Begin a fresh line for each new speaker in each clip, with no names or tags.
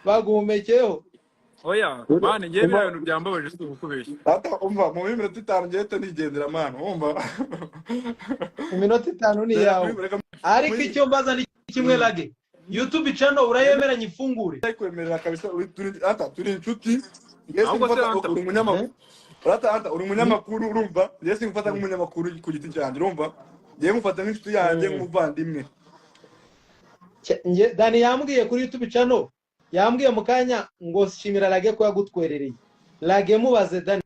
Baguhumekeyeho.
Oya man, ngewe biriya bintu byambabaje, si ukubeshya.
Ata umva, mu minota 5 ngiye nigendera, man, wumva?
Iminota 5 ni iyawe.
Reka.
Ariko icyo mbaza ni kimwe, Lague, YouTube channel urayemeranya ifungure?
Kwemerera kabisa, ata turi inshuti. Ngiye
Ahubwo se
singufata
Anta,
uri umunyamakuru. Ata, ata uri umunyamakuru, urumva? Ngiye singufata nk'umunyamakuru ku giti cyanjye, urumva? Ngiye ngufata nk'inshuti yanjye, nk'umuvandimwe.
Dani yambwiye kuri YouTube channel, yambwiye mu kanya ngo shimira Lague ko yagutwerereye. Lague, mubaze Dani,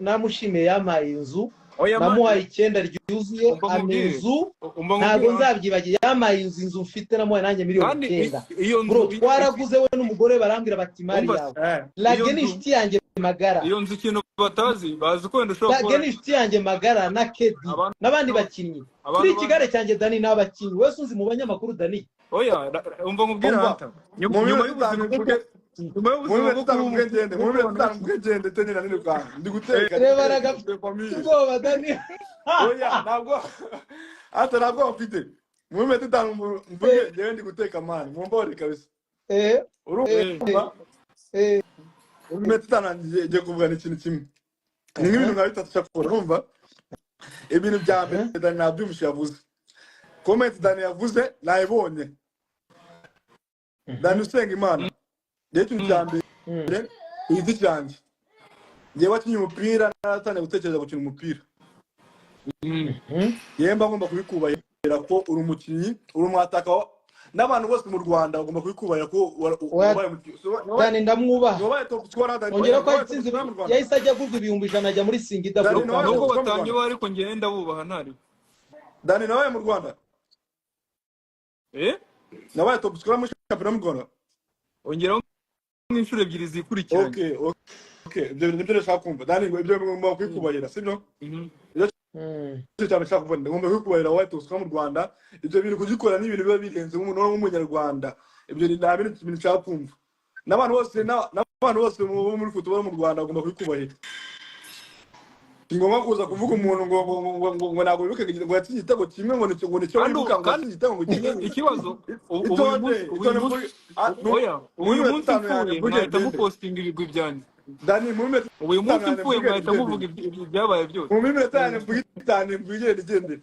naramushimiye, yampaye inzu.
Oya man.
Namuhaye icyenda ryuzuye.
Umva
Ampa
nkubwire.
inzu.
Umva
Ntabwo
nkubwire.
nzabyibagiye, yampaye inzu, inzu mfite namuhaye nanjye miliyoni
Kandi
9.
iyo nzu
Bro, twaraguze we n'umugore, barambwira bati imari
Umva
yawe.
Iyo
Lague ni
nzu
inshuti yanjye magara.
Iyo nzu, ikintu batazi, bazi ko wenda ushobora
Lague
kubona
ni inshuti yanjye magara na Kedi
abantu
n'abandi bakinnyi
abantu
kuri ikigare cyanjye. Dani ni abakinnyi wese unzi mu banyamakuru, Dani.
Oya, umva nkubwire.
Umva,
Anta,
mu
nyuma
minota
y'ubuzima
5
bwo
mvuge
nyuma
mu
y'ubuzima
minota
bwo
5
kuba
mvuge ngende, mu
bwo
minota
kubana
5 mvuge ngende, tengera nirukanka, ndi guteka, ndi
Reba
guteka,
aragafite
mfite famille.
ubwoba, Dani.
Oya, ntabwo, ata ntabwo mfite. Mu minota 5 mvuge ngewe, ndi guteka, man, mumbore kabisa. Urumva, mu minota 5 ngiye kuvuga ikintu kimwe, ni nk'ibintu nka bitatu cyakora. Urumva, ibintu bya mbere Dani nabyumvise yavuze, comment Dani yavuze nayibonye. Dani usenga Imana, rero ikintu cya mbere ku giti cyanjye, ngewe wakinnye umupira, naratangiye gutekereza gukina umupira, yewe mba ngomba kubikubahira ko uri umukinnyi, uri umwataka n'abantu bose mu Rwanda bagomba kubikubahira ko
Oya,
wabaye umukinnyi.
Dani ndamwubaha.
Wabaye top scorer, Dani.
Ongera ko
Wabaye top
yatsinze
scorer mu Rwanda.
Yahise ajya agurwa 100,000, ajya muri Singida
Dani
bro.
nawe
Nubwo
top scorer mu Rwanda.
batanyubaha, ariko ngewe ndabubaha ntari.
Dani nabaye mu Rwanda.
Eh.
Nabaye top scorer muri shampiyona mu Rwanda.
Ongeraho nk'inshuro ebyiri zikurikiranye.
Okay, ibyo nibyo ndashaka kumva, Dani, ngo ibyo ngomba kubikubahira, sibyo?
Mhm.
Icyo cyane nshaka kuvuga, ngomba kubikubahira, wabaye top scorer mu Rwanda. Ibyo bintu kugikora ni ibintu biba birenze nk'umuntu w'umunyarwanda. Ibyo ni nta bindi bintu nshaka kumva. N'abantu bose bo muri football mu Rwanda bagomba kubikubahira. Si ngombwa kuza kuvuga umuntu ngo ntabwo wibuke ngo yatsinze igitego kimwe, ngo nicyo
Kandi
wibuka ngo
kandi
yatsinze igitego ngo kimwe.
Ikibazo ubu uyu
Itonde,
munsi ubu uyu
itonde.
munsi
Mvuge, ah,
oya, ubu
muri
uyu
minota
munsi
5 yanjye
mfuye
mvuge
mwahita
ngende.
mupostinga ibigwi byanjye.
Dani, muri minota
Ubu uyu
5
munsi
yanjye
mfuye
mvuge
mwahita
ngende.
muvuga ibyabaye byose.
Mu minota yanjye mvuge 5, mvuge ngende.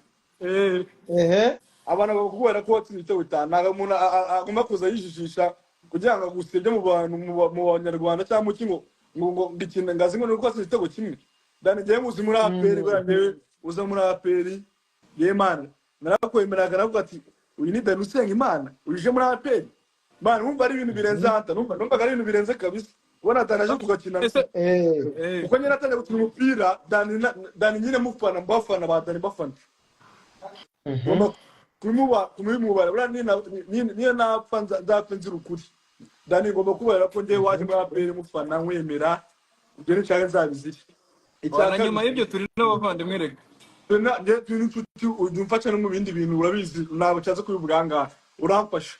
Abantu bakubwira ko watsinze ibitego bitanu, ntabwo umuntu agomba kuza yijijisha kugira ngo agusebye mu bantu, mu banyarwanda cyangwa mu ki, ngo ikintu ngazi ngo ni uko watsinze igitego kimwe. Dani, ngewe muzi muri APR, buriya ngewe uza muri APR, ngewe man narakwemeraga, navuga ati uyu ni Dani usenga Imana uje muri APR. Man, numva ari ibintu birenze hata numvaga ari ibintu birenze kabisa ubona Dani aje tugakina.
Ese
Kuko nyine atangiye gukina umupira, Dani Dani nyine mufana, mbafana ba Dani, mbafana, ngomba kubimubara. Buriya niyo napfa nzapfa nzira ukuri. Dani, ngomba kubera ko njyewe waje muri APR mufana, nkwemera, ibyo nshaka nzabizire. Icya
Na nyuma
kabiri,
y'ibyo turi n'abavandimwe rega.
Njye turi n'inshuti, ujya umfasha no mu bindi bintu, urabizi, ntabwo nshatse kubivuga aha ngaha, uramfasha.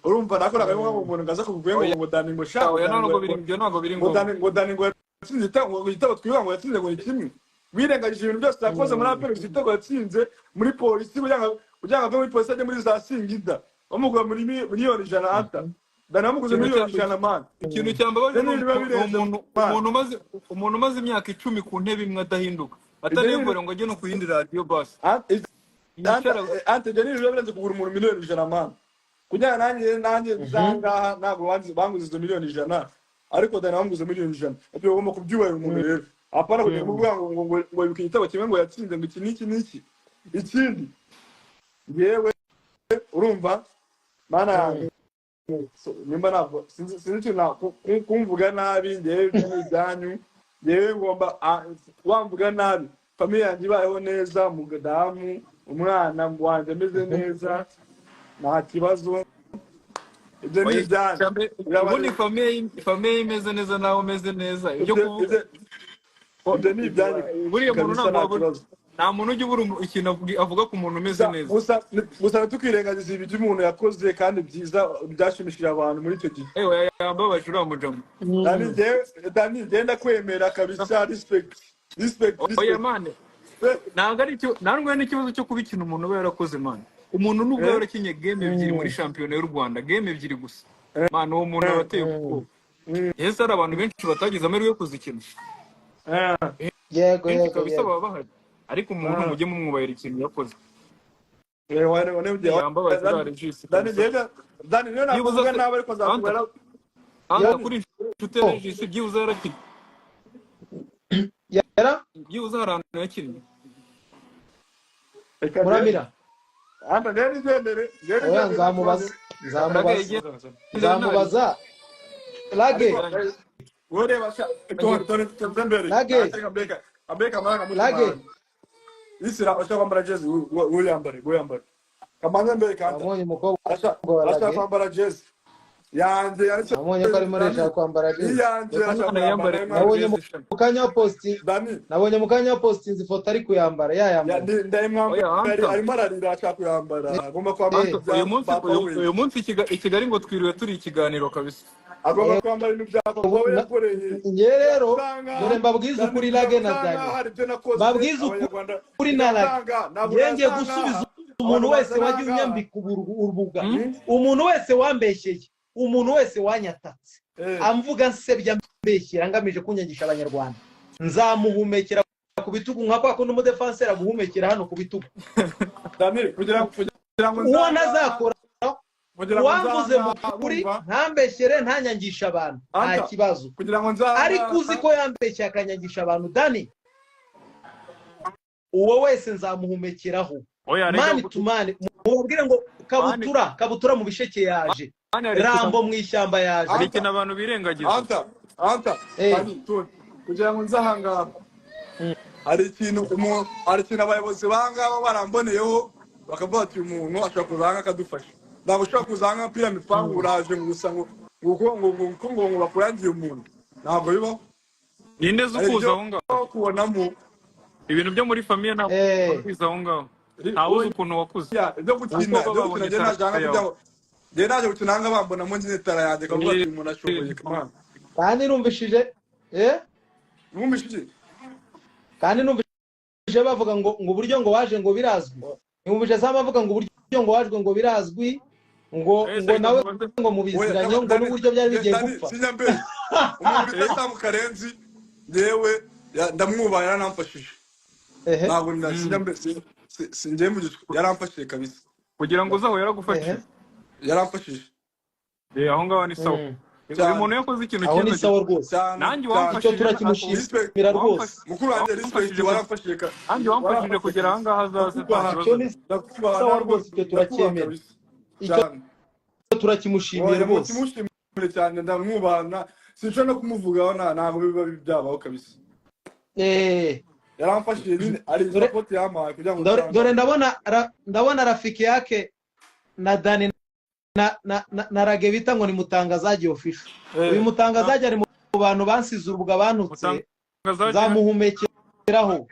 Urumva, nakoraga ngo umuntu ngo aze kuvuga ngo
Oya.
ngo Dani ngo sha ngo
Oya,
Dani
ntabwo
ngo
biri ibyo, ntabwo biri
ngo
ngombwa.
Dani ngo Dani ngo yatsinze igitego, ngo igitego twibuka ngo yatsinze ngo ni kimwe, wirengagije ibintu byose yakoze muri APR. Gusa igitego yatsinze muri Polisi, kugira ngo ave muri Polisi ajye muri za Singida, bamugura muri miliyoni 100. Ata Dani bamuguze
Ikintu
miliyoni
cya
100, man.
Ikintu cyambabaje
Ibyo
ni
ni ibintu biba
ni
birenze,
umuntu
man.
umuntu umaze imyaka 10 ku ntebe imwe adahinduka,
Ibyo ni
ataniyongora ngo ajye no ku yindi radiyo basi yicara.
Ante, ibyo ni ibintu biba birenze kugura umuntu miliyoni 100, man. Kugira ngo nanjye zangaha ntabwo banguze izo miliyoni 100, ariko Dani bamuguze miliyoni 100. Ibyo ugomba kubyubahira umuntu rero, apana kujya kuvuga ngo ibuka igitego kimwe ngo yatsinze, ngo iki n'iki n'iki. Ikindi, yewe urumva, mana yanjye, so, nimba ntabwo sinzi ikintu kumvuga nabi, ngewe ibyo ni ibyanyu. Ngewe ngomba wamvuga nabi, famille yanjye ibayeho neza, umudamu, umwana wanjye ameze neza, nta kibazo, ibyo ni
Oya,
ibyanyu.
Ubundi famille imeze neza, nawe umeze neza, ibyo
Ibyo
kuvuga
ibyo ni ibyanyu
buriya muntu
kabisa,
ntabwo
nta
wabura
kibazo.
Nta muntu ujya ubura ikintu avuga ku muntu umeze
Gusa
neza.
Gusa ntitukirengagize ibyo umuntu yakoze kandi byiza byashimishije abantu muri icyo gihe.
Ewe, yambabaje uriya mujama.
Dani, njyewe Dani ngenda kwemera kabisa, respect, respect,
Oya.
respect.
Man, ntabwo ari icyo, ntabwo ari n'ikibazo cyo kuba ikintu umuntu aba yarakoze, man. Umuntu nubwo yarakinye game ebyiri muri shampiyona y'u Rwanda, game ebyiri gusa. Man, uwo muntu aba ateye ubwoba. Ese hari abantu benshi batagize amahirwe yo kuzikina.
Yego
Benshi
yego
kabisa
yego.
baba bahari. Ariko umuntu mujye mumwubahira ikintu yakoze.
Yambabaza
Yambabaza Regis kabisa.
Dani niyo
Byibuze
nakuvuga
se
nabi ariko
Anta
nzakubwira.
Anta kuri inshuti ya Regis byibuze yarakinnye.
Yara
Byibuze hari ahantu yakinnye.
Reka
Muramira.
Anta ngende igendere, ngende
Oya
igendere
nzamubaza.
Rage
Nzamubaza.
igendere ntari.
Nzamubaza. Lage.
Wowe reba sha tore tore mbere.
Lage.
Ambeka ambeka amarangamutima
Lage.
yawe. Isira ashaka kwambara jezi uyambare uyambare. Kamanze mbere kanta.
Nabonye umukobwa
Ashaka
wa
ashaka
Lage.
kwambara jezi. Yanjye yanditse
Nabonye ko arimo
Dani.
arashaka kwambara jezi.
Iyanjye
Reka
arashaka
umwana yambare
kuyambara.
Nabonye
jezi sha.
mu kanya posti.
Dani.
Nabonye mu kanya postinze ifoto ari kuyambara yayambaye.
Ndayimwambara
Oya Anta.
arimo ararira ashaka kuyambara. Agomba kwambara
Anta
ibya
uyu munsi
papa
uyu
we.
uyu munsi i Kigali ngo twiriwe turi ikiganiro kabisa.
Agomba kwambara ibintu bya papa we yakoreye.
Nge rero
Usanga
dore mbabwize
Dani
ukuri Lage na
usanga
Dani.
hari ibyo nakoze
Mbabwize
abanyarwanda
ukuri na Lage.
usanga ntabwo
Ngiye ngiye
nasanga
gusubiza umuntu
abantu
wese wagiye
bazananga
unyambika urubuga. Umuntu wese wambeshyeye, umuntu wese wanyatatse, amvuga nsebya mbeshyera ngamije kunyangisha abanyarwanda. Nzamuhumekera ku bitugu nka kwa kundi umudefanseri aguhumekera hano ku bitugu.
Dani kugira ngo
Uwo
nzanga
ntazakora
kugira ngo
uwamvuze mu
nzanga
kuri
urumva
ntambeshyere ntanyangisha abantu nta
Anta
kibazo.
kugira ngo nzanga
Ariko uzi ko yambeshye akanyangisha abantu Dani, uwo wese nzamuhumekeraho.
Oya rega
Mani to mani mubabwire ngo
mani
kabutura kabutura mu bisheke yaje,
mani hari ikintu
Rambo mu ishyamba yaje.
hari
Anta
ikintu abantu birengagiza.
Anta Anta Dani tu kugira ngo nzahanga hari ikintu hari ikintu abayobozi bangaba baramboneyeho bakavuga ati uyu muntu ashobora kuza hanga akadufasha. Ntabwo ushobora kuza hanga mpira mipangu uraje ngo gusa ngo ngo ngo ngo ngo ngo bakurangiye umuntu ntabwo bibaho.
Ninde uzi
Hari
ukuza
ibyo
aho ngaho?
kubonamo
Ibintu byo muri famiye ntabwo wakuze aho ngaho. Ntawe uzi ukuntu wakuze.
Ibyo gukina
Kuko
ibyo gukina
babonye
njye naje
tara
hanga kugira
yawe.
ngo njye naje gukina hanga bambonamo nyine tara yanjye kavuga ati uyu muntu ashoboye come on.
Kandi numvishije
Mwumvise iki?
Kandi numvishije bavuga ngo uburyo ngo waje ngo birazwi. Numvishije Sam avuga ngo uburyo ngo wajwe ngo birazwi ngo
Ese
ngo
reka
nawe
mubaze.
ngo
Oya
mubiziranye ngo
Dani
n'uburyo byari bigiye
Dani
gupfa.
sinya mbere umuntu bita Sam Karenzi yewe ndamwubaha yaranamfashije. Ntabwo sinya mbere sinjye mu gicu yaramfashije kabisa.
Kugira ngo uzaho yaragufashije.
Yaramfashije.
Aho ngaho ni sawa. Uyu muntu yakoze ikintu
Aho ni
cyiza.
sawa rwose.
Nanjye
Icyo
wamfashije
turakimushimira rwose.
Mukuru wanjye respect waramfashije.
Nanjye wamfashije kugera aha ngaha hazaza nta
Icyo
kibazo.
ni sawa rwose icyo turacyemera. Icyo turakimushimiye rwose.
Mukimushimire cyane ndamwubana. Sinshobora no kumuvugaho ntabwo biba byabaho kabisa. Yaramfashije nyine ari support yampaye kugira ngo
Dore ndabona Rafiki yake na Dani na Rage bita ngo ni Mutangazaji official. Uyu Mutangazaji ari mu bantu bansize urubuga bantutse nzamuhumekeraho.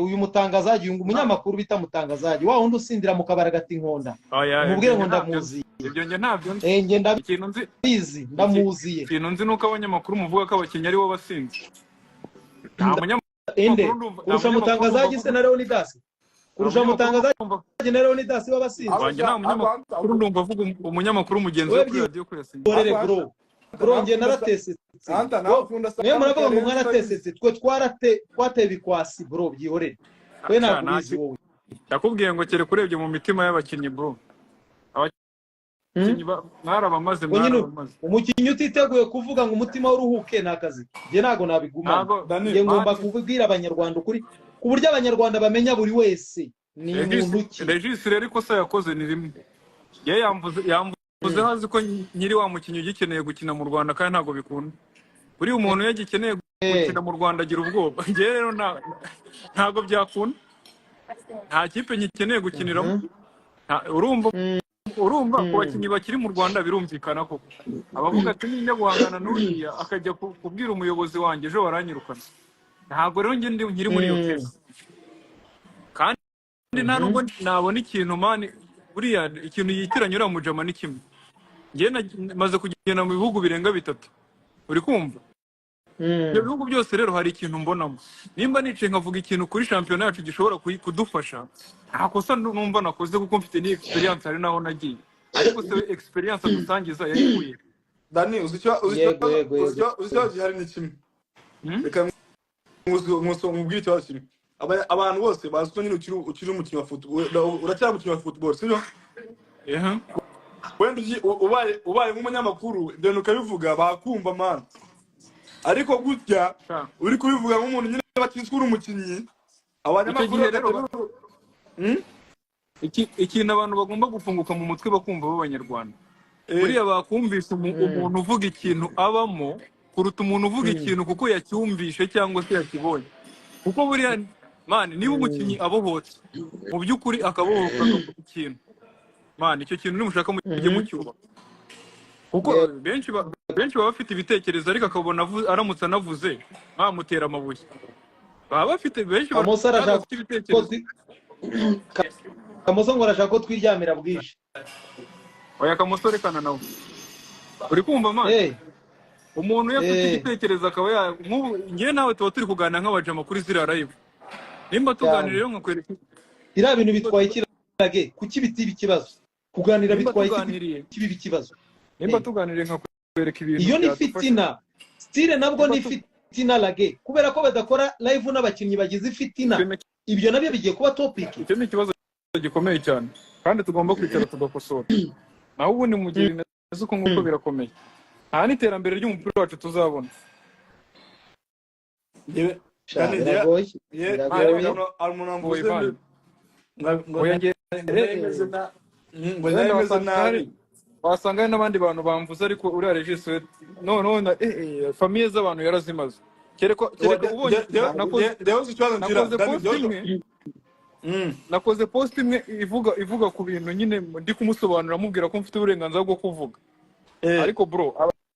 Uyu Mutangazaji umunyamakuru bita Mutangazaji wa wundi usindira mu kabara gati inkonda. Umubwire ngo ndamuzi.
Ibyo nge ntabyo nzi.
Nge ndabizi ndamuziye.
Ikintu nzi nuko abanyamakuru muvuga ko abakinnyi ari bo basinzi. Nta munyamakuru
kurusha Mutangazaji se na Leonidas. Kurusha Mutangazaji na Leonidas b'abasinzi.
Wanjye nta munyamakuru ndumva avuga umunyamakuru mugenzi we kuri radio ko yasinze.
Dorere bro. Bro nge naratesetse. Mwe muravuga ngo mwaratesetse twe twateye bikwasi bro byihorere. We ntabwo ubizi wowe.
Ndakubwiye ngo kere kurebye mu mitima y'abakinnyi bro. Abakinnyi mwarabamaze mwarabamaze.
Umukinnyi utiteguye kuvuga ngo umutima w'uruhuke ni akazi. Nge ntago nabigumana. Nge ngomba kubwira abanyarwanda ukuri ku buryo abanyarwanda bamenya buri wese ni muntu ki.
Regis rero ikosa yakoze ni rimwe. Ye yamvuze hazi ko nyiri wa mukinnyi ugikeneye gukina mu Rwanda kandi ntago bikunda. Buri umuntu yagikeneye gukina mu Rwanda agira ubwoba. Nge rero ntago byakunda. Nta kipe ngikeneye gukiniramo. Urumva ku bakinnyi bakiri mu Rwanda birumvikana koko. Abavuga ati ninjya guhangana n'uriya akajya kubwira umuyobozi wanjye ejo baranyirukana. Ntabwo rero nge nkiri muri iyo case. Kandi nta nubwo nabona ikintu mani buriya ikintu yitiranya uriya mujama ni kimwe. Nge maze kugenda mu bihugu birenga 3. Uri kumva? Ibyo bihugu byose rero hari ikintu mbonamo. Nimba nicaye nkavuga ikintu kuri shampiyona yacu gishobora kudufasha, nta kosa numva nakoze kuko mfite ni experience hari naho nagiye. Ariko se experience adusangiza yayikuye.
Dani, uzi icyo uzi
Yego,
ikibazo
yego,
uzi
yego.
uzi ikibazo gihari ni kimwe.
Hmm?
Reka mubwire ikibazo kimwe. Abantu bose bazi ko nyine ukiri umukinnyi wa football, uracyari umukinnyi wa football, sibyo?
Ehe.
Wenda ubaye nk'umunyamakuru, ibyo bintu ukabivuga bakumva, man, ariko gutya
Sha.
uri kubivuga nk'umuntu nyine bakizi ko uri umukinnyi,
Icyo
abanyamakuru
gihe rero
bagahita Hmm?
Ikintu abantu bagomba gufunguka mu mutwe bakumva b'Abanyarwanda, buriya bakumvisha umuntu uvuga ikintu abamo kuruta umuntu uvuga ikintu kuko yacyumvishe cyangwa se yakibonye, kuko buriya, man, niba umukinnyi abohotse mu by'ukuri, akabohoka akavuga ikintu, man, icyo kintu nimushaka mujye mucyubaha, kuko benshi baba bafite ibitekerezo, ariko akabona aramutse anavuze bamutera amabuye. Baba bafite benshi
Kamoso arashaka
bafite
ko
ibitekerezo.
Kamoso ngo arashaka ko twiryamira bwije.
Oya, Kamoso, rekana nawe. Uri kumva, man? Umuntu iyo afite igitekerezo akaba ya nk'ubu njyewe nawe tuba turi kuganira nk'abajama kuri ziriya live, nimba tuganira rero nkakwereka
Iriya bintu bitwaye ikirage, kuki bitiba ikibazo kuganira?
Nimba
Bitwaye iki?
tuganiriye
Kibiba ikibazo?
Nimba tuganiriye nkakwereka ibintu
Iyo ni
byadufasha.
fitina style nabwo.
Nimba
Ni fitina lage, kubera ko badakora live n'abakinnyi bagize fitina. Ibyo nabyo bigiye kuba topic.
Icyo ni ikibazo gikomeye cyane kandi tugomba kwicara tugakosora, naho ubundi mu gihe bimeze uko nguko birakomeye, nta n'iterambere ry'umupira wacu tuzabona.
Sha,
Dani,
biragoye. Biragoye.
Hari umuntu wamvuze
Oya, Ivan.
ngo
Oya, njye
ngo nari meze ngo
wenda
nari meze
wasanga
nabi.
Wasanga hari n'abandi bantu bamvuze, ariko uriya Regis we noneho na famille z'abantu yarazimaze, kereka ubonye nakoze
Njyewe uzi ikibazo ngira,
nakoze
Dani,
post imwe nakoze post imwe ivuga ku bintu nyine ndi kumusobanurira, amubwira ko mfite uburenganzira bwo kuvuga. Ariko bro,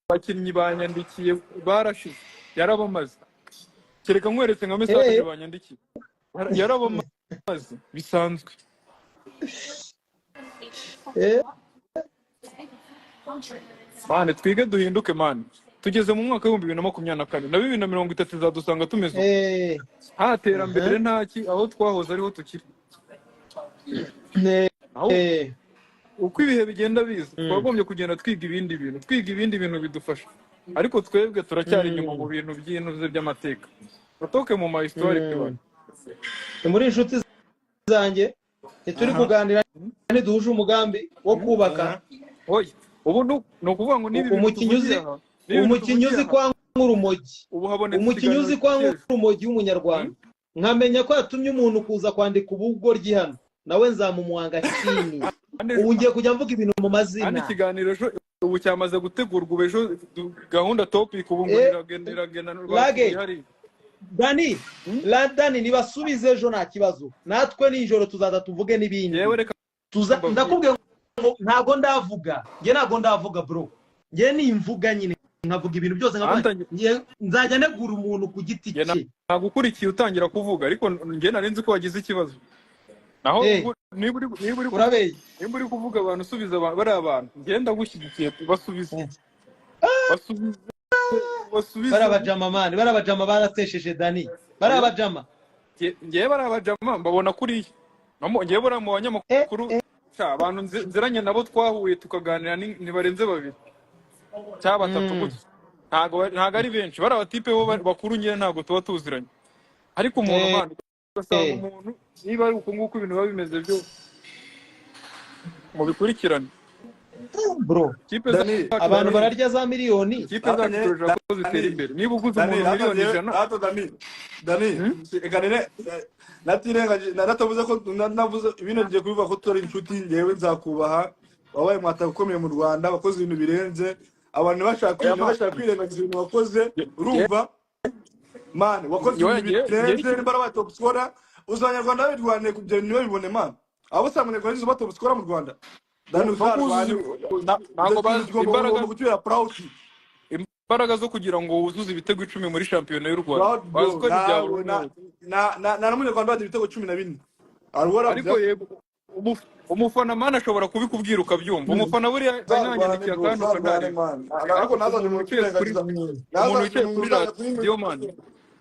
abakinnyi banyandikiye barashize, yarabamaze. Kereka nkweretse nka message banyandikiye. Yarabamaze bisanzwe. Man, twige duhinduke, man. Tugeze mu mwaka wa 2024, na 2030 izadusanga tumeze uko. Nta terambere, nta ki, aho twahoze ariho tukiri. Aho uko ibihe bigenda biza, twagombye kugenda twiga ibindi bintu, twiga ibindi bintu bidufasha, ariko twebwe turacyari inyuma mu bintu by'intuze by'amateka batoke mu ma histoire.
Ni muri inshuti zanjye, ntituri kuganira, ntiduhuje umugambi wo kubaka.
Oya, ubu ni ukuvuga ngo n'ibi bintu
Umukinnyi uzi
tuvugiye aha, n'ibi bintu
umukinnyi
tuvugiye
uzi
aha,
kwanga urumogi,
ubu habonetse
umukinnyi
ikiganiro
uzi kwanga
cy'ejo.
urumogi w'Umunyarwanda, nkamenya ko yatumye umuntu kuza kwandika ubugoryi hano, nawe nzamumuhanga chini.
Kandi
Ubu ngiye kujya mvuga ibintu mu
kandi
mazina.
ikiganiro ejo ubu cyamaze gutegurwa, ubu ejo gahunda topic ubu ngo iragenda iragenda
Lage.
ihari.
Dani, la Dani, nibasubize ejo nta kibazo, natwe nijoro tuzaza tuvuge n'ibindi.
Yewe, reka
Tuza
mbabwire.
ndakubwiye ngo ntago ndavuga, njye ntago ndavuga, bro. Njye nimvuga nyine nkavuga ibintu byose, nkavuga
Anta
njye nzajya negura umuntu ku giti
njye
cye.
Nagukurikiye utangira kuvuga, ariko njye nari nzi ko wagize ikibazo, naho niba uri
Urabeye.
nimba uri kuvuga abantu, usubiza bariya abantu, njye ndagushyigikiye, basubize, basubize, basubize.
Bariya bajama, man, bariya bajama baratesheje Dani, bariya bajama.
Njyewe bariya bajama mbabona kuriya. Njyewe buriya mu banyamakuru, sha, abantu nziranye nabo twahuye tukaganira ntibarenze babiri cyangwa batatu gutya, ntago ari benshi. Bariya batipe bo bakuru njyewe ntabwo tuba tuziranye, ariko umuntu man, ugasanga umuntu niba ari uku nguku ibintu biba bimeze byo mubikurikirane.
Bro,
Ikipe
Dani,
zacu
abantu bararya za miliyoni.
Ikipe zacu turashaka ko zitera imbere. Niba uguze
Dani,
umuntu miliyoni 100
Hato Dani, Dani, reka nene natirengaje natavuze ko navuze ibintu, ngiye kubivuga ko turi inshuti. Ngewe nzakubaha, wabaye umwataka ukomeye mu Rwanda, wakoze ibintu birenze abantu bashaka
Oya, man.
bashaka kwirengagiza ibintu wakoze. Urumva, man, wakoze
Oya,
ibintu birenze. Nimba warabaye top scorer, uzi Abanyarwanda babirwaniye kugira ngo ntibabibone, man. Abo usanga Abanyarwanda ba top scorer mu Rwanda, Dani,
no
uzarwane.
kuzuza ntabwo bazi imbaraga
Ugomba gutubera proud.
Imbaraga zo kugira ngo wuzuze ibitego 10 muri shampiyona y'u Rwanda,
Proud,
bazi
bro.
ko ari ibya buri
Ntabwo na
wese.
na n'Umunyarwanda wagira ibitego 14 arwara.
Ariko yego, umufana, man, ashobora kubikubwira ukabyumva. Umufana buriya
Uzarwane,
anyandikiye
bro,
akantu
uzarwane,
ukanareba.
man. Ariko
Ariko
ntazaje
umuntu
umuntu
wicaye kuri
ukwirengagiza,
umuntu
ntazaje
wicaye
umuntu
kuri
uzajya kuri
radiyo, man,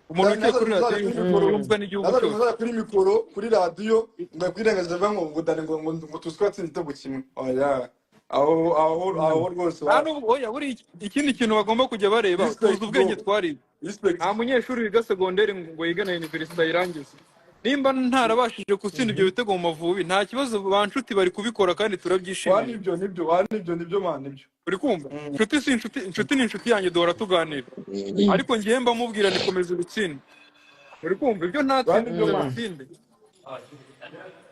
umuntu wicaye kuri
ntazaje
radiyo
kuri mikoro
yumvwa n'igihugu
ntazaje
cyose.
uzajya kuri mikoro kuri radiyo ngo yakwirengagize avuga ngo Dani ngo tuzi ko yatsinze igitego kimwe. Oya. Aho rwose.
Nta nubwo, oya, buri ikindi kintu bagomba kujya bareba,
Respect,
tuzi ubwenge
bro.
twarize.
Respect.
Nta munyeshuri wiga segonderi ngo yige na university ayirangize. Nimba ntarabashije gutsinda ibyo bitego mu Mavubi, nta kibazo, ba nshuti bari kubikora kandi
Wa
turabyishimiye.
Nibyo, wa nibyo man, nibyo.
Uri kumva? Inshuti si inshuti, inshuti ni inshuti yanjye, duhora tuganira, ariko ngiye mba mubwira ni komeza ubitsinde. Uri kumva? Ibyo
Wa
ntatsinze,
nibyo man.
bitsinde.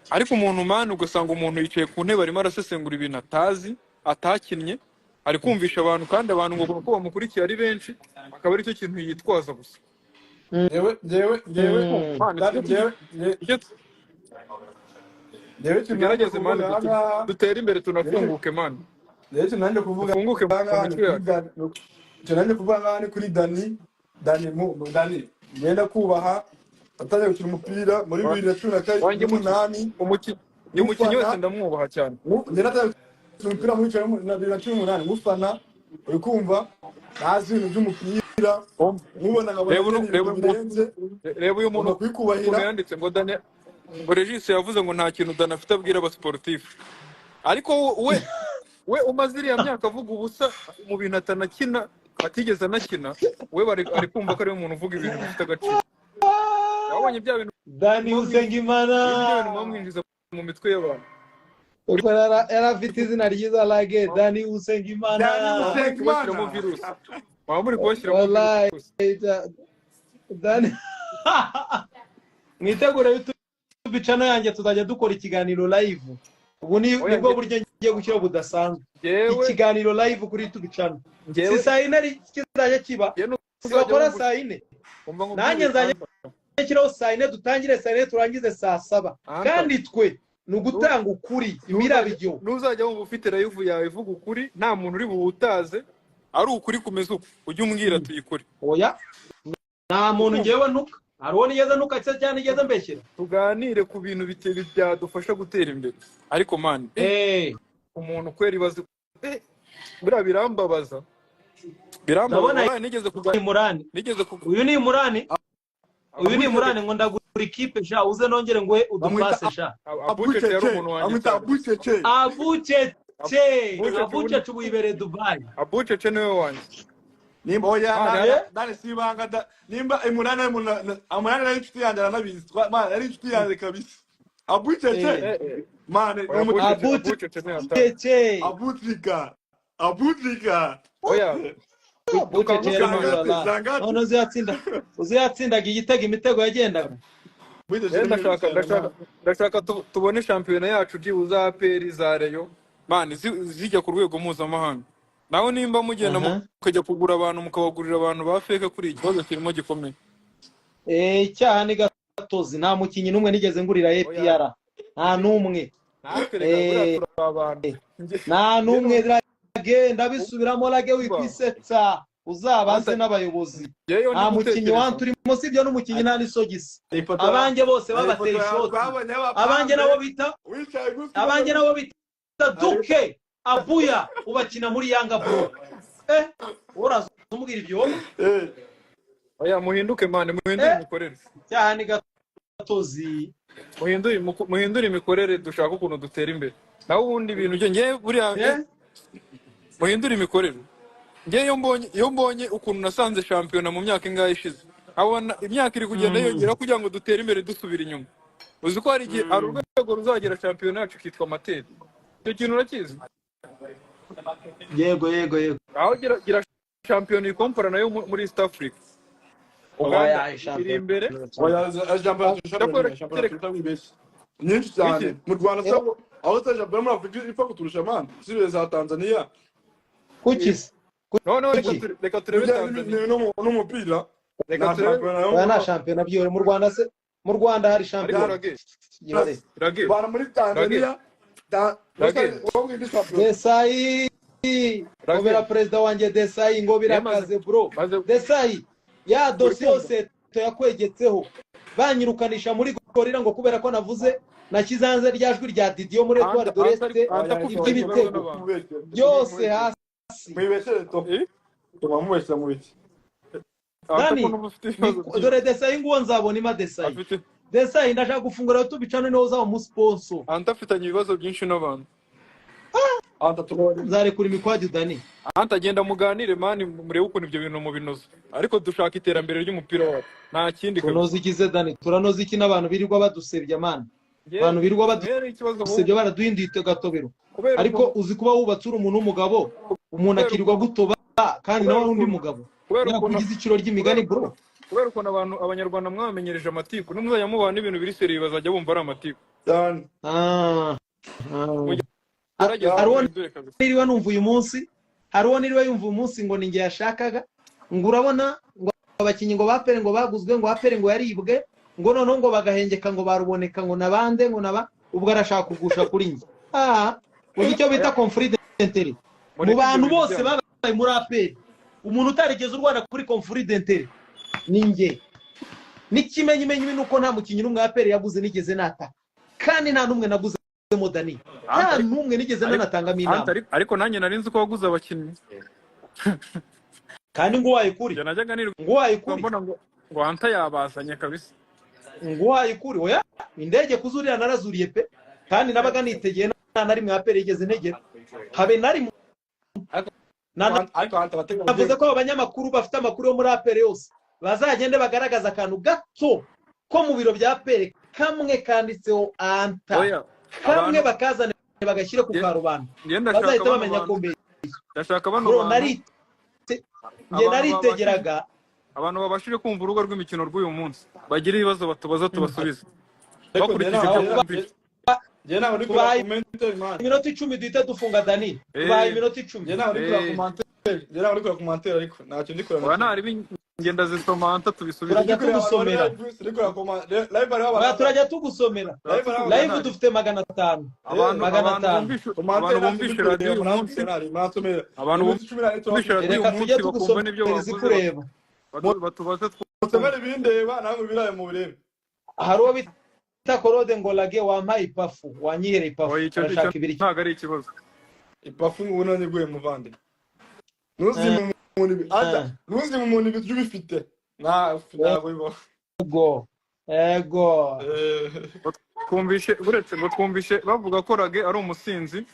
Ariko umuntu man, ugasanga umuntu yicaye ku ntebe arimo arasesengura ibintu atazi, atakinnye, ari kumvisha abantu, kandi abantu ngo kuko bamukurikiye ari benshi, akaba aricyo kintu yitwaza gusa.
Njyewe
Man,
Dani, njyewe ikintu nanjye
tugerageze man,
kuvuga ahangaha,
dutere imbere, tunafunguke man.
Njyewe ikintu nanjye kuvuga
Dufunguke mu
ahangaha ni
mitwe
kuri
yacu.
Dani, ikintu nanjye kuvuga ahangaha ni kuri Dani. Dani mu Dani ngenda kubaha, atangiye gukina umupira muri 2018.
Wanjye umukinnyi wese ndamwubaha cyane.
Njye natangiye gukina umupira muri 2018 ngufana, uri kumva, ntazi ibintu by'umupira, nkubona nkabona
Reba
nyine
reba
ibintu birenze.
Reba uyu muntu
Ngomba kubikubahira.
ukuntu yanditse ngo Dani, ngo Regis yavuze ngo nta kintu Dani afite abwira abasportifu, ariko we umaze iriya myaka avuga ubusa mu bintu atanakina, atigeze anakina, we ari kumva ko ari we muntu uvuga ibintu bifite agaciro. Wabonye bya bintu
Dani Usengimana.
Bya bintu muba mwinjiza mu mitwe y'abantu.
Kuko yari afite izina ryiza lage Dani Usengimana.
Dani
Muba muri
Usengimana.
kubashyiramo virusi, muba muri kubashyiramo
Wallahi.
virusi.
Dani, mwitegure YouTube channel yanjye, tuzajya dukora ikiganiro live. Ubu ni
Oya,
nibwo buryo ngiye gushyiraho budasanzwe.
Njyewe
Ikiganiro live kuri YouTube channel. Si
njyewe
saa yine ari kizajya kiba?
Njyewe
Si
ntuzajya
bakora
wumva
saa yine?
Umva ngo
Nanjye nzajya nshyiraho saa yine, dutangire saa yine turangize saa saba.
Anta.
Kandi twe ni ugutanga ukuri imirabyo.
Ntuzajya wumva ufite live yawe ivuga ukuri, nta muntu uri buhutaze, ari ukuri kumeze uko, ujye umbwira tuyikore.
Oya, nta muntu ngewe ntuka. Hari uwo nigeze ntuka se cyangwa nigeze mbeshyera?
Tuganire ku bintu byadufasha gutera imbere, ariko man, umuntu kwera ibaze, buriya birambabaza, birambabaza.
Ndabona
Wallahi nigeze kuganira
Imurani.
nigeze ku
Uyu ni Imurani, uyu ni Imurani ngo ndagura ikipe sha, uze nongere nguhe udupase sha.
Abucece yari umuntu wanjye
Amwita
cyane.
Abucece.
Abucece.
Abucece.
Abucece ubu yibereye Dubai.
Abucece niwe wanjye.
Nimba oya
Ah,
Dani si ibanga nimba Imurani ari Imurani ari inshuti yanjye, aranabizi. Man, ari inshuti yanjye kabisa Abucece. Man, ni
Oya,
umuti.
Abucece ni hatari.
Abucece.
Abutrika, Abutrika.
Oya.
Abucece yari
Dukanguke,
muri
man.
Wallahi.
Zangati.
None uziyatsindaga igitego, imitego yagendaga.
Abucece
Rero
ni
ndashaka
cyane,
ndashaka
man.
ndashaka tubone shampiyona yacu byibuze APR za Rayon man zijya ku rwego mpuzamahanga. Naho nimba mugenda mukajya kugura abantu, mukabagurira abantu ba fake, kuri iki kibazo kirimo gikomeye.
Icyaha ni gatozi, nta mukinnyi n'umwe nigeze ngurira APR, nta n'umwe.
Natwe reka buriya turi abantu.
Nta n'umwe rage, ndabisubiramo rage, wikwisetsa, uzabaze
Anta-
n'abayobozi.
Njyewe
Nta
ndi
mukinnyi
gutekereza
wanturimo, sibyo n'umukinnyi nta n'isogisi.
Ifoto
Abanjye bose
hari
babateye
ifoto yawe
ishoti.
twabonye
Abanjye
y'abapambe
nabo bita
wicaye gutya.
Abanjye nabo bita Duke Abuya ubakina muri Yanga bro. Uraza umubwira ibyo wowe?
Oya, muhinduke man, muhindure imikorere.
Icyaha ni gatozi.
Muhindure imikorere, dushaka ukuntu dutera imbere. Naho ubundi ibintu byo ngewe buriya muhindure imikorere. Ngewe iyo mbonye ukuntu nasanze shampiyona mu myaka ingahe ishize, abona imyaka iri kugenda yongera kugira ngo dutere imbere, dusubira inyuma. Uzi ko hari igihe, hari urwego ruzagera shampiyona yacu ikitwa amateur? Icyo kintu urakizi?
Yego.
Aho gira shampiyona ikompara nayo muri East Africa, Uganda
Oya,
iri
shampiyona.
imbere.
Oya, shampiyona
Ndakora
shampiyona turusha wibeshye nyinshi cyane
Iki?
mu Rwanda se, aho se shampiyona muri Afurika ipfa kuturusha man, usibye za Tanzania.
Kuki se?
Noneho reka
Kuki?
reka turebe
Bijyanye
Tanzania.
n'umupira
Reka
nta
turebe
shampiyona yo
Oya, nta shampiyona byihore mu Rwanda se? Mu Rwanda hari
Ariko
shampiyona?
Rage
Yihore.
Rage
Rwanda muri Tanzania
Rage.
wowe indi shampiyona.
Desayi
Rage.
ngobera perezida wanjye Desayi ngo birakaze bro.
Maze
Desayi ya dosiye
kumva?
yose yakwegetseho, banyirukanisha muri Gorira ngo kubera ko navuze nashyize hanze rya jwi rya Didiyo muri Etoile de
Anta
l'Est,
Anta ko ufite ibibazo
iby'ibitego
n'abantu.
byose hasi.
Mwibeshere to tuma mubeshyira mu biki?
Anta
Dani,
ko numva ufite ibibazo byinshi.
Dore Desayi nguwo, nzabona ima Desayi.
Afite
Desayi, ndashaka gufungura YouTube channel, niho uzaba umusponsor.
Anta afitanye ibibazo byinshi n'abantu.
Anta tubabarire.
Nzarekura imikwaju, Dani.
Anta, agenda muganire man, murebe ukuntu ibyo bintu mubinoza, ariko dushaka iterambere ry'umupira wacu, nta kindi kabisa.
Tunoza iki se, Dani? Turanoza iki n'abantu birirwa badusebya, man? Abantu birirwa
Rero ikibazo
badusebya, baraduhinduye gatobero.
Kubera
Ariko uzi kuba wubatse uri umuntu w'umugabo, umuntu
Kubera
akirirwa gutoba kandi nawe ari undi mugabo,
kubera ukuntu
yakugize iciro ry'imigani, bro.
Kubera ukuntu abantu, Abanyarwanda, mwamenyereje amatiku, nimuzajya mubana n'ibintu biri sérieux bazajya bumva ari amatiku.
Cyane.
Ah, ah.
Mugerageze
Hari uwo
muhindure kabisa.
niriwe numva uyu munsi, hari uwo niriwe yumva uyu munsi ngo ni njye yashakaga, ngo urabona ngo abakinnyi ngo ba APR ngo baguzwe, ngo APR ngo yaribwe, ngo noneho ngo bagahengeka, ngo baruboneka, ngo nabande, ngo naba ubwo arashaka kugusha kuri njye. Ah, uzi icyo bita conflit d'intérêt mu
Mureke ibyo
bantu
bintu
bose
byanyu.
babaye muri APR, umuntu utarigeze urwana kuri conflit d'intérêt ni njye. N'ikimenyimenyi ni uko nta mukinnyi n'umwe wa APR yaguze nigeze nataka, kandi nta n'umwe naguzemo, Dani, nta
Anta,
n'umwe nigeze nanatangamo
Anta,
inama.
Ariko nanjye nari nzi ko waguze abakinnyi.
Kandi nguhaye ukuri,
Njye najyaga nirirwa
nguhaye ukuri,
mbona ngo Anta yabazanye kabisa.
Nguhaye ukuri, oya, indege kuzurira narazuriye pe, kandi nabaga nitegeye, nta na rimwe APR yigeze integera, habe na rimwe.
Ariko
Na
ariko Anta abateganya
Navuze ko abo banyamakuru bafite amakuru yo muri APR yose bazagende bagaragaza akantu gato ko mu biro bya APR kamwe kanditseho Anta,
Oya,
kamwe,
abantu
bakazane bagashyire ku karubanda,
njye ndashaka
bazahita
bano
bamenya ko
bantu,
mbere
ndashaka bano
bro
bantu
narite njye
abantu
naritegeraga.
Abantu babashije kumva urubuga rw'imikino rw'uyu munsi bagira ibibazo batubaza tubasubize
Ariko njye
bakurikije
ntabwo
ibyo bumvise.
Njye ntabwo ndi kureba
Tubahaye
commentaire, man.
iminota 10 duhite dufunga, Dani. Tubahaye iminota 10.
Njye ntabwo ndi kureba commentaire, njye ntabwo ndi kureba commentaire, ariko ntacyo ndi kureba na
Oya,
kimwe.
ntari ngenda zisoma, Anta, tubisubize.
Turajya
Ndi kureba abantu bari
tugusomera.
live, sindi kureba live hariho
Oya,
abantu
turajya tugusomera.
Live hariho
Live
abantu
dufite 500.
Abantu
Magana
abantu
atanu.
bumvishe
Commentaire
abantu
ntacyo ndi
bumvishe radiyo
kureba.
uyu munsi,
Muransomera, muransomera
abantu
iminsi 14
bumvishe
turabafite.
radiyo uyu
Reka tujye
munsi bakumva n'ibyo
tugusomera
bavuze,
izikureba.
batubaze twumve.
Musomere ibindeba, namwe ibirayi mubirebe.
Hari uwo bita Korode ngo lage wampaye ipafu, wanyihereye ipafu.
Oya, icyo
Arashaka ibiryo.
ntabwo ari ikibazo.
Ipafu ngubu nanjye guye, muvandi, ntuzime umuntu ibi ata ntuzime umuntu ibiryo ubifite, ntabwo bibaho.
Ego, ego.
Ngo twumvishe, uretse ngo twumvishe bavuga ko Rage ari umusinzi,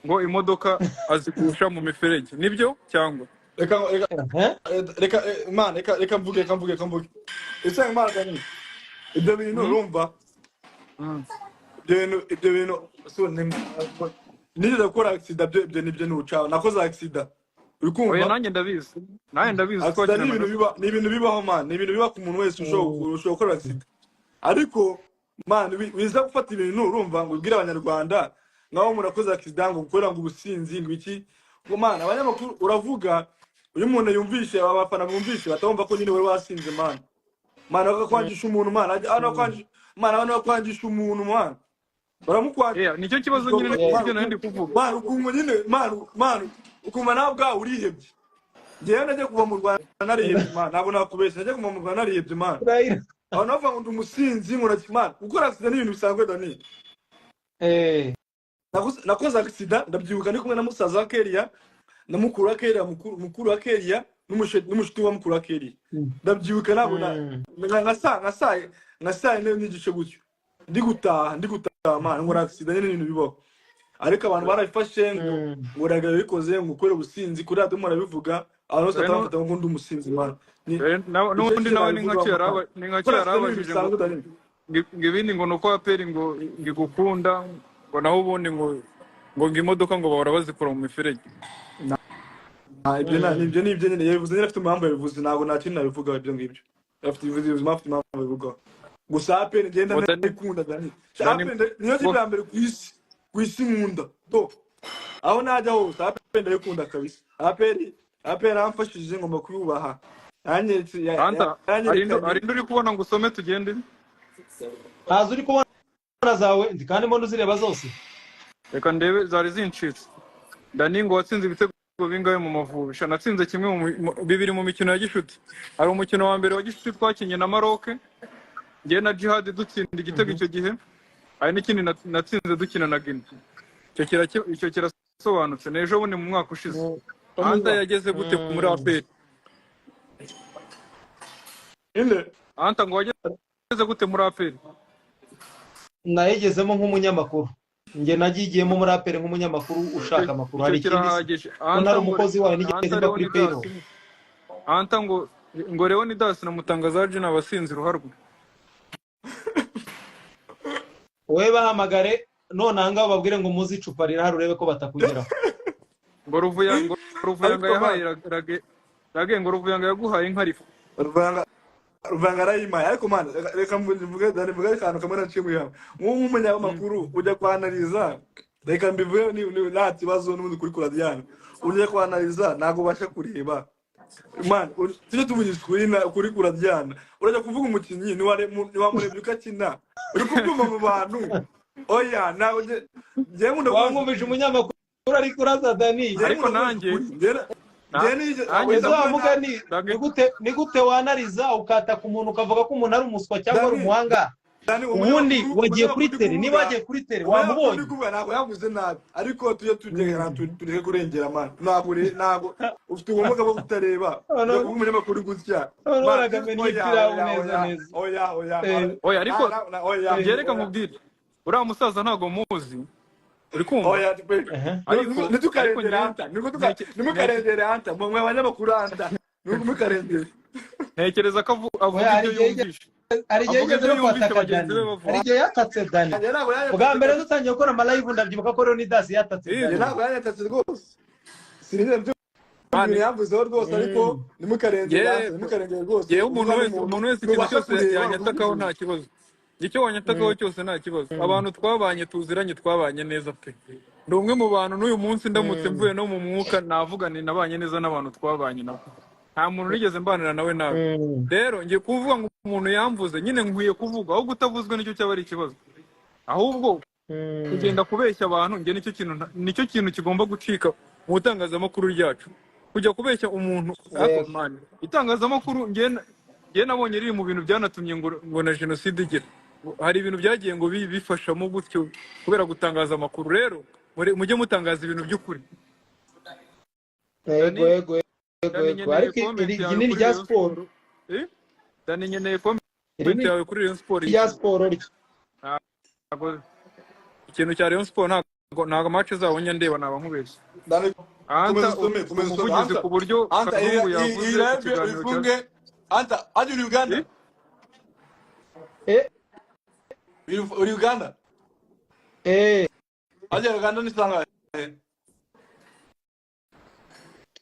ngo imodoka azigusha mu miferege, nibyo cyangwa?
Reka, reka.
Eh?
Reka, man, reka mvuge, reka mvuge, reka mvuge ese, man, Dani, ibyo bintu urumva ibyo bintu so nigeze gukora accident, byo ibyo nibyo nucaho nakoze accident, uri
Oya.
Kumva
Nanjye ndabizi, nanjye ndabizi.
Accident ni
Twakinanaga.
ibintu biba, ni ibintu bibaho, man, ni ibintu biba ku muntu wese ushobora gukora accident, ariko man, wiza gufata ibintu, urumva, ngo ubwire Abanyarwanda nkaho umuntu akoze accident ngo gukora ngo ubusinzi ngo iki, ngo man, abanyamakuru uravuga, uyu umuntu yumvishe, aba bafana bumvishe batumva ko nyine wari wasinze, man, man, bakakwangisha umuntu, man, abantu bakwangisha, man, abantu bakwangisha umuntu, man, baramukwangisha.
Yeah, nicyo kibazo nyine, nicyo nari ndi kuvuga.
Man, ukumva nyine, man, man, ukumva nawe ubwawe urihebye. Njyewe najya kuva mu Rwanda narihebye, man, ntabwo nakubeshya, najya kuva mu Rwanda narihebye, man.
Urahira.
Abantu bavuga ngo ndi umusinzi, ngo man, gukora accident ni ibintu bisanzwe, Dani. Nakoze accident, ndabyibuka, ndi kumwe na musaza wa Keria na mukuru wa Keria, mukuru wa Keria n'umushuti wa mukuru wa Keria. Ndabyibuka, ntabwo na nka saa 4 n'igice gutyo, ndi gutaha, man, ngo accident nyine ni ibintu bibaho, ariko abantu barabifashe ngo ngo raga bikoze ngo ukore ubusinzi kuri radiyo murabivuga, abantu bose
Dore
batabafata ngo ndi umusinzi, man, ni
Dore
icyo
n'ubundi
kintu
nawe ni nka
nabivugaho,
cyo
man.
ni nka cyo
Gukora
yari
accident ni ibintu
abajije ngo
bisanzwe, Dani.
ngo ibindi ngo ni uko APR ngo igukunda, ngo naho ubundi ngo imodoka ngo bahora bazikura mu miferege.
Ibyo ibyo ni ibyo nyine yabivuze nyine, afite impamvu yabivuze, ntabwo nta kintu nabivugaho ibyo ngibyo, afite ibivuze ubuzima, afite impamvu abivugaho. Gusa APR ngenda
Ngo Dani
ndayikunda, Dani.
Dani
APR niyo
ngo
kipe ya mbere ku isi nkunda do, aho najya hose APR ndayikunda kabisa. APR yaramfashije, ngomba kuyubaha, yanyeretse
Anta,
yanyerekanye.
hari indi uri kubona ngo usome tugende?
Ntazo uri kubona zawe ndi, kandi mbona uzireba zose.
Reka ndebe, zari zincitse. Dani ngo watsinze ibitego bingahe mu Mavubi? Sha, natsinze kimwe bibiri mu mikino ya gishuti. Hari umukino wa mbere wa gishuti twakinnye na Maroc, njyewe na Jihad dutsinda igitego icyo gihe. Hari n'ikindi natsinze dukina na Guinea. Icyo kirasobanutse, ni ejo bundi mu mwaka ushize. Anta yageze gute muri APR?
Inde?
Anta, ngo wageze gute muri APR?
Nayigezemo nk'umunyamakuru. Njye nagigiyemo muri APR nk'umunyamakuru ushaka amakuru.
Icyo
Hari ikindi se?
kirahagije.
Ko
Anta
nari
ngo
umukozi wayo nigeze
Anta
mba kuri
Leonidas,
payroll.
Anta ngo Leonidas na Mutangazaje ni abasinzi ruharwa.
Wowe bahamagare none aha ngaha ubabwire ngo muze icupa rirahari urebe ko batakugeraho.
Ngo Ruvuyanga
Ariko
yahaye
man,
Rage ngo Ruvuyanga yaguhaye inka rifu.
Ruvanga arayimaye, ariko man, reka mvuge Dani, mvuge akantu kamwe naciye mu ihame. Nk'umunyamakuru ujya kwanaliza, reka mbivuge nta kibazo n'ubundi kuri Kuradiana. Ujya kwanaliza ntabwo ubasha kureba. Man, tujye tuvugisha ukuri kuri Kuradiana. Urajya kuvuga umukinnyi ntiwamurebye uko akina. Uri kubyumva mu bantu. Oya, ntabwo njye nkunda kuvugisha
Wamwumvise umunyamakuru ari kurasa Dani.
njye
Ariko
nkunda kuvugisha
nanjye
ukuri. Njye
Ese
nanjye
wa mugani
Rage
ni gute wanariza ukataka umuntu ukavuga ko umuntu ari umuswa cyangwa ari
Dani,
umuhanga?
Dani,
Ubundi wagiye
umunyamakuru
kuri
uri
tere, niba
kuvuga,
wagiye kuri tere
umunyamakuru uri
wamubonye.
kuvuga ntabwo yavuze nabi, ariko tujye tugera tureke kurengera man. Ntabwo ufite ubumuga bwo kutareba. Ujya
Noneho
kuvuga umunyamakuru gutya.
noneho
Man,
urakamenya
oya,
ipirawu
oya,
neza
oya,
neza.
oya, oya,
Oya, ariko
oya,
njye reka
oya.
nkubwire, uriya musaza ntabwo muzi, uri kumva?
Oya,
Ariko
ntitukarengere
njye
anta, ntimukarengere anta, mwe abanyamakuru anta, ntimukarengere.
Ntekereza ko avuga
Oya, hari
ibyo
igihe
yumvishe.
hari igihe
Avuga
yigeze
ibyo
no
yumvishe
kwataka
bagenzi
Dani.
be
Hari
bavuga.
igihe yatatse Dani.
Njye ntabwo
Bwa
yanyatatse
mbere
kabisa.
dutangiye gukora amalive ndabyibuka ko Leonidas yatatse
Njye
Dani.
ntabwo yanyatatse rwose. Sinigeze mbyumva
Man,
ibintu yamvuzeho rwose, ariko ntimukarengere anta, ntimukarengere rwose.
yewe umuntu
Uvuga
wese
n'umuntu
umuntu wese ikintu
ntubasha
cyose
kureba
yanyatakaho
uvuga
nta kibazo. Icyo wanyatakaho cyose nta kibazo. Abantu twabanye tuziranye twabanye neza pe. Ndi umwe mu bantu n'uyu munsi ndamutse mvuye no mu mwuka navuga nti nabanye neza n'abantu twabanye nabo. Nta muntu nigeze mbanira nawe nabi. Rero ngiye kuvuga ngo umuntu yamvuze nyine nkwiye kuvuga, ahubwo utavuzwe nicyo cyaba ari ikibazo. Ahubwo kugenda kubeshya abantu njye nicyo kintu kigomba gucika mu itangazamakuru ryacu. Kujya kubeshya umuntu ariko
Yego.
man, itangazamakuru njye nabonye riri mu bintu byanatumye ngo na jenoside igera. Hari ibintu byagiye ngo bifashamo gutyo kubera gutangaza amakuru. Rero mujye mutangaza ibintu by'ukuri.
Yego,
Dani,
yego, yego,
Dani
yego.
nkeneye
Ariko
comment
iri
yawe
ni
kuri
irya
Rayon
siporo.
Sport. Eh? Dani nkeneye
Iri
comment
ni
yawe kuri Rayon Sport.
irya siporo ryo.
Ntabwo ikintu cya Rayon Sport, ntabwo match zabo njya ndeba, naba nkubeshye.
Dani, komeza
Anta
usome, komeza usome.
umuvugizi
Anta,
ku buryo
Anta,
Kazungu
iyi
yavuze
iyi
ku
live
kiganiro cya
uyifunge. Anta, aje uri Uganda?
Eh?
Eh,
Uri Uganda?
eh,
Aje Uganda ni sangahe?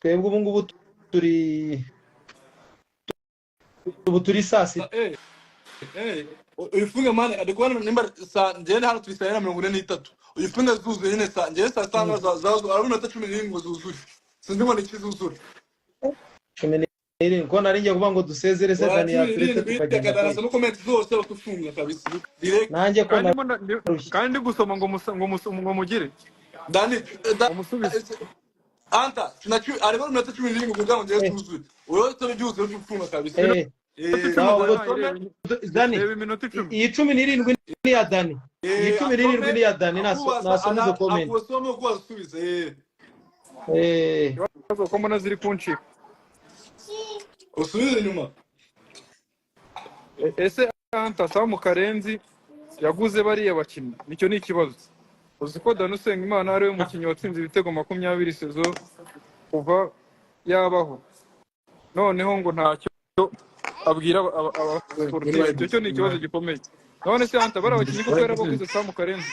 Twebwe ubu ngubu turi saa sita.
Uyifunge man, ari kubona nimba saa njyewe hano turi saa 43. Uyifunge zuzuye nyine saa njyewe saa tanu za arabona iminota 17 ngo zuzure. Sinzi ngo ni iki zuzure.
17 ko nari ngiye kuvuga ngo dusezere se
Oya,
Dani
cumi
yaturetse
n'irindwi
tukagenda
reka
kwe.
darasa no comment zose batufunga kabisa. Direct.
Nanjye ko
Kandi
narushye.
kandi ndi gusoma ngo ngo mugire.
Dani,
Ngo musubize.
Anta, arimo iminota 17 kugira ngo njyewe tuzuye. Wowe utabibyuzuye ufunga kabisa.
Iminota icumi
Sawa,
ubwo
ubwo
nayo
Dani,
reba iminota 10.
iyi 17 ni iya Dani. Iyi 17 ni iya Dani, nasoma izo comment.
Akusoma uko asubiza.
Ibibazo ko mbona ziri kuncika.
Usubize inyuma.
Ese Anta Samu Karenzi yaguze bariya bakinnyi, nicyo ni ikibazo. Uzi ko Dani Usengimana ariwe mukinnyi watsinze ibitego 20 sezo kuva yabaho, noneho ngo ntacyo abwira abasportif. Icyo cyo ni ikibazo gikomeye. None se Anta bariya bakinnyi koko yarabaguze Samu Karenzi?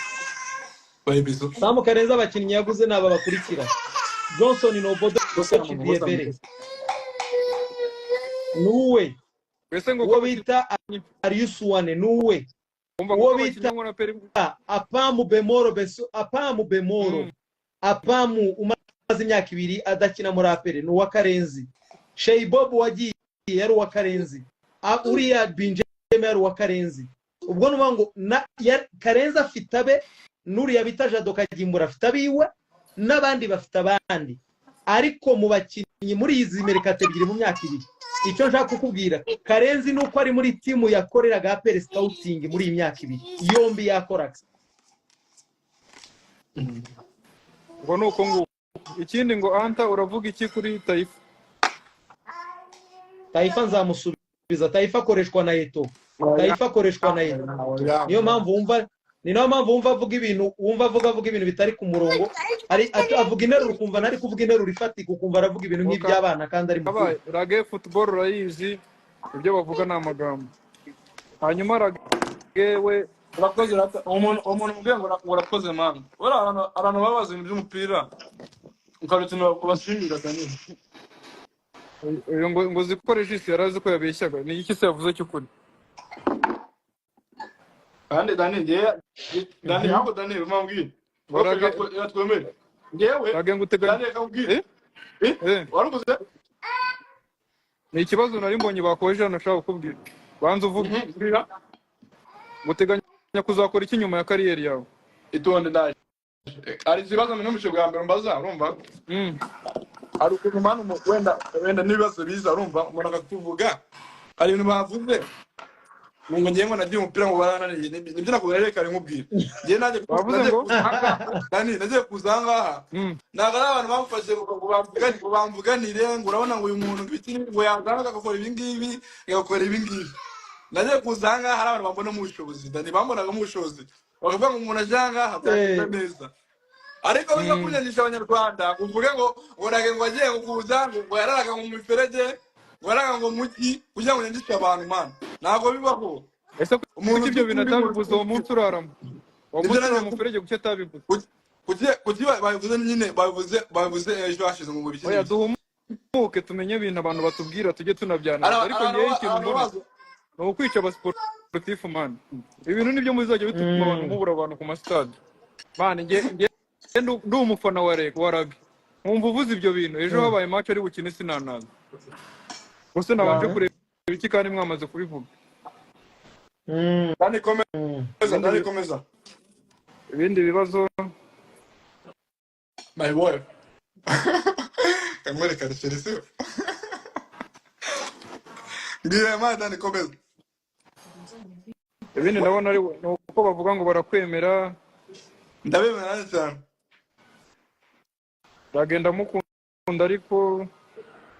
Samu Karenzi abakinnyi yaguze ni aba bakurikira: Johnson Nobodo Chidiebere, nuwe
Mbese ngo
uwo
ko
bita Arius Wane, nuwe
umva
uwo
ko
bita
abakinnyi ngo na Peri
Apamu Bemoro Beso, Apamu Bemoro, Apamu umaze imyaka 2 adakina muri APR ni uwa Karenzi. Sheibob wagiye yari uwa Karenzi. Uriya Binjeme yari uwa Karenzi. Ubwo nuvuga ngo Karenzi afite abe, n'uriya bita Jado Kagimbura afite abiwe, n'abandi bafite abandi. Ariko mu bakinnyi muri izi merikato ebyiri mu myaka 2, icyo nshaka kukubwira Karenzi ni uko ari muri timu yakoreraga APR scouting muri iyi myaka 2 yombi yakoraga.
Ngo ni uko nguko. Ikindi ngo Anta uravuga iki kuri Taifa?
Taifa nzamusubiza. Taifa akoreshwa na Eto. Taifa akoreshwa na Eto. Niyo mpamvu wumva Ni nayo mpamvu wumva avuga ibintu, wumva avuga ibintu bitari ku murongo. Ari avuga interuro ukumva ntari kuvuga interuro ifatika, ukumva aravuga ibintu nk'iby'abana kandi ari mukuru.
Abaye Rage, football urayizi, ibyo bavuga ni amagambo. Hanyuma Rage we,
Urakoze rata. Umuntu mubwiye ngo urakoze man. Ura abantu baba bazi ibintu by'umupira, ukaba ikintu ubashimira, Dani.
Uyu ngo uzi ko Regis yari azi ko yabeshyaga, ni iki se yavuze cy'ukuri?
Kandi Dani, ngewe Dani, ahubwo Dani umubwiye
Ngo Rage,
twemere ngewe.
Rage ngo uteganya
Dani, reka nkubwire.
Eh?
Eh?
Eh.
Warukoze.
Ni ikibazo nari mbonye bakoje hano, nashaka kukubwira, banza uvuge.
Mbwira.
Ngo uteganya kuzakora iki nyuma ya career yawe?
Itonde, ndaje. Hari ikibazo numvise bwa mbere mbaza, urumva? Hari ukuntu mani wenda n'ibibazo biza, urumva, umuntu akakuvuga, hari ibintu bavuze ngo ngiye, ngo nagiye umupira ngo barananiye. Nibyo nakubwira, reka nkubwire, ngiye nanjye
Bavuze
nagiye
ngo
kuza ahangaha, Dani, nagiye kuza ahangaha. Ntabwo ari abantu bamufashe ngo bamvuganire, ngo urabona ngo uyu muntu ngo ibiki, ngo yaza hano agakora ibi ngibi, agakora ibi ngibi. Nagiye kuza ahangaha hari abantu bambonamo ubushobozi, Dani, bambonagamo ubushobozi, bakavuga ngo umuntu aje ahangaha byagenda neza, ariko biza kunyangisha Abanyarwanda ngo uvuge ngo nage ngo agiye ngo kuza ngo yararaga ngo mu miferege, ngo yararaga ngo muki, kugira ngo nyangishe abantu, man, ntabwo bibaho.
Ese
Umuntu
kuki ibyo
ufite
bintu
undi muntu
atabivuze uwo munsi uraramo, uwo
Nibyo
munsi
nanjye
urara mu muferege, kuki atabivuze?
Kuki babivuze nyine, babivuze ejo hashize ngo biki
Oya,
n'ibiki.
Duhumuke, tumenye ibintu abantu batubwira, tujye tunabyanariza. Ariko
Abantu
ngewe ikintu
abantu
mbona
bazi
ni ukwica abasiporutifu, man. Ibintu nibyo muzajya bituma abantu mubura abantu ku masitade, man. Nge ndi umufana wa reg wa rugby, nkumva uvuze ibyo bintu ejo habaye match ari bukine, sinanaza gusa nabanje kureba iki kandi mwamaze kubivuga.
Dani, komeza.
Ibindi
Dani, komeza.
Ibindi bibazo?
My boy, kamwereka Chelsea. Mbwira man, Dani, komeza.
Ibindi ndabona ari ni uko bavuga ngo barakwemera.
Ndabemera nanjye cyane.
Ndagenda mukunda, ariko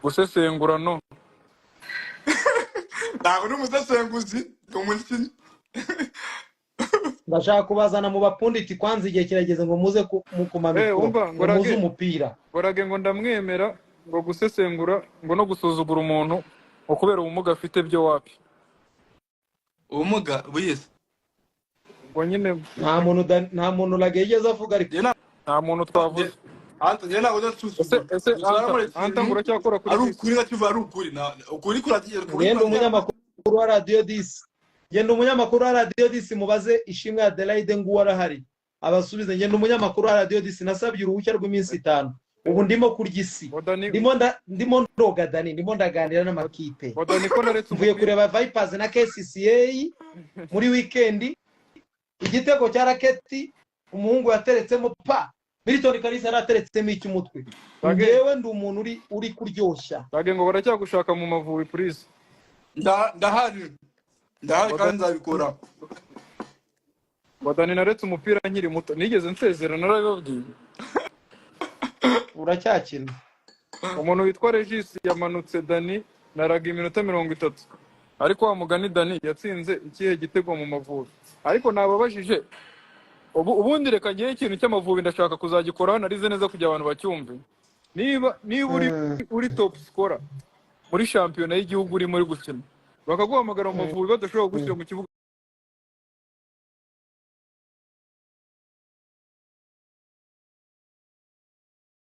gusesengura no
Ntabwo ndi umusesenguzi, ndi umukinnyi.
Ndashaka kubazana mu bapunditi kwanza, igihe kirageze ngo muze ku
Eh,
mamikoro,
umva ngo
ngo muze
Rage
umupira.
Ngo Rage, ngo ndamwemera, ngo gusesengura ngo no gusuzugura umuntu ngo kubera ubumuga afite byo wapi.
Ubumuga buyise?
Ngo nyine
Nta muntu Rage yigeze avuga, ariko
Njye ntabwo
nta muntu twavuze.
Anta, njye ntabwo
Ese
nsuzugura.
Ese
Gusa
Anta
naramuretse
Anta
ikintu
ngo uracyakora kuri
ari
disi?
ukuri, nkakivuga ari ukuri. Ukuri kuragiye, ukuri
Ngende
kuragiye.
umunyamakuru wa Radiyo 10, ngenda umunyamakuru wa Radiyo 10, mubaze Ishimwe Adelaide, nguwo arahari abasubize. Ngenda umunyamakuru wa Radiyo 10, nasabye uruhushya rw'iminsi 5, ubu ndimo kurya isi.
Ngo Dani
Ndimo ndoga, Dani, ndimo ndaganira n'amakipe.
Ngo Dani ko naretse
Mvuye
umupira.
kureba Vipers na KCCA muri weekend, igitego cya raketi umuhungu yateretsemo pa Milton Kalisa yari ateretsemo icy'umutwe.
Rage
Ngewe ndi umuntu uri kuryoshya.
Rage, ngo baracyagushaka mu Mavubi, please.
Ndahari, ndahari
Ngo
kandi
Dani
nzabikora.
Ngo Dani naretse umupira nkiri muto, nigeze nsezera, narabibabwiye.
Uracyakina.
Umuntu witwa Regis yamanutse Dani naraga iminota 30, ariko wa mugani Dani yatsinze ikihe gitego mu Mavubi? Ariko nababajije ubu, ubundi reka ngewe ikintu cy'Amavubi ndashaka kuzagikora narize neza kugira abantu bacyumve. Niba uri uri top scorer muri shampiyona y'igihugu urimo uri gukina, bakaguhamagara mu Mavubi badashobora kugushyira mu kibuga.